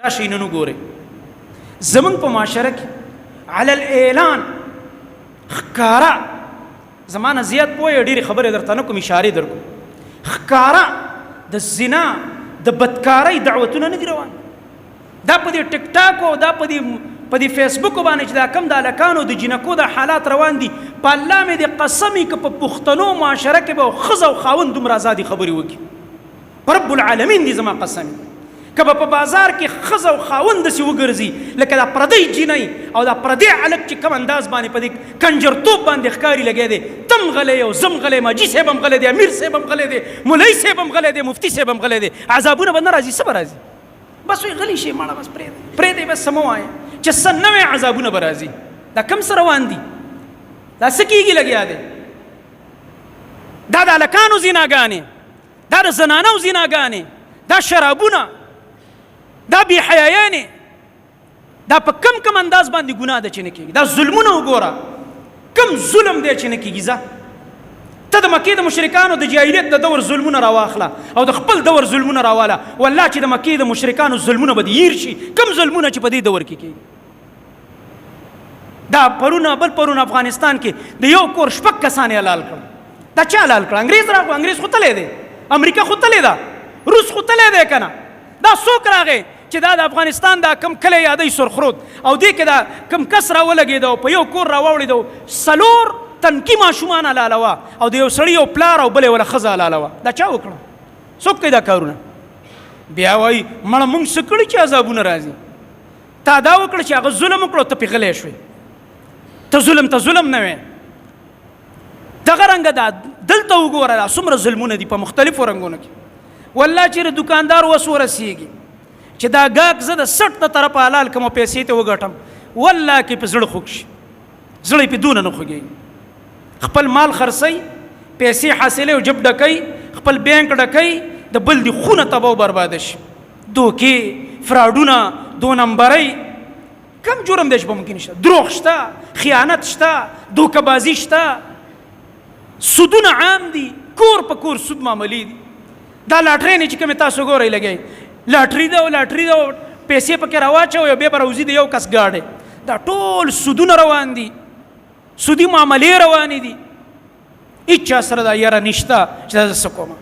راشئ نن وګورئ زمونږ په معاشره کې علی الاعلان ښکاره، زما نه زیات پوه ډېرې خبرې درته نه کوم، اشارې در کوم، ښکاره د زنا د بدکارۍ دعوتونه نه دي روان. دا په دې ټیک ټاک او دا په دې فیسبوک باندې چې دا کم د هلکانو د جینکو د حالات روان دي، په الله مې دې قسم که په پښتنو معاشره کې به ښځه او خاوند دومره ازادې خبرې وکړي، په رب العالمین دې زما قسم که به په بازار کې ښځه او خاوند داسې وګرځي لکه دا پردۍ جینۍ او دا پردی هلک چې کوم انداز باندې په دې کنجرتوب باندې ښکاري لګی دی، تم غلی او زم غلی، ماجي صاحب هم غلی دی، امیر صاحب هم غلی دی، مولوي صاحب هم غلی دی، مفتي صاحب هم غلی دی، عذابونه به نه راځي، څه به راځي؟ بس وایي غلی شي مړه، بس پرېږدی پرېږدی، بس څه مه وایه چې څه نوی عذابونه به راځي. دا کوم څه روان دي؟ دا څه کېږي لګیا دی؟ دا د هلکانو زیناګانې، دا د زنانو زیناګانې، دا شرابونه، دا بې حیایانې، دا په کم کم انداز باندې ګناه ده چې نه کېږي. دا ظلمونه وګوره، کم ظلم دی چې نه کېږي. ځه ته د مکې د مشرکانو د جاهلیت د دور ظلمونه راواخله او د خپل دور ظلمونه راواله، والله چې د مکې د مشرکانو ظلمونه به دې هېر شي، کم ظلمونه چې په دې دور کې کېږي. دا پرونه بل پرون افغانستان کې د یو کور شپږ کسان یې حلال کړل. دا چا حلال کړ؟ انګریز راغو، انګریز خو تللی دی، امریکا خو تللی ده، روس خو تللی دی که نه؟ دا څوک راغی چې دا د افغانستان دا کم کلی یادوي سرخرود، او دې کې دا کم کس راولګېده او په یو کور راواوړېده، څلور تنکي ماشومان حلالوه او د یو سړي یو پلار او بل یې وله ښځه حلالوه. دا چا وکړه؟ څوک کوي دا کارونه؟ بیا وایي مړه مونږ څه کړي چې عذابونه راځي؟ تا دا وکړه چې هغه ظلم وکړو، ته پې غلی شوې، ته ظلم ته ظلم نه وې. دغه رنګه دا دلته وګوره دا څومره ظلمونه دي په مختلفو رنګونو کې. والله چې دکاندار وس ورسیږي چې دا ګاک زه د سټ د طرفه حلال کوم پیسې ته وګټم، والله کې په زړه خوږ شي، زړه یې په دونه نه خوږېږي. خپل مال خرڅوي، پیسې حاصلوي او جب ډکوي، خپل بانک ډکوي، د بل دي خونه تباه او برباده شي. دوکې، فراډونه، دو نمبرۍ، کم جرم دی چې په مونږ کې نشته. دروغ شته، خیانت شته، دوکه بازي شته، سودونه عام دي، کور په کور سود معاملې دي. دا لاټرۍ نه چې کومې تاسو ګورئ لګئ، لاټري ده او لاټري ده او پیسې پکې راواچوئ او بیا به راوځي د یو کس ګاډی. دا ټول سودونه روان دي، سودي معاملې روانې دي. هیچا سره دا یره نشته چې دا زه څه کوم.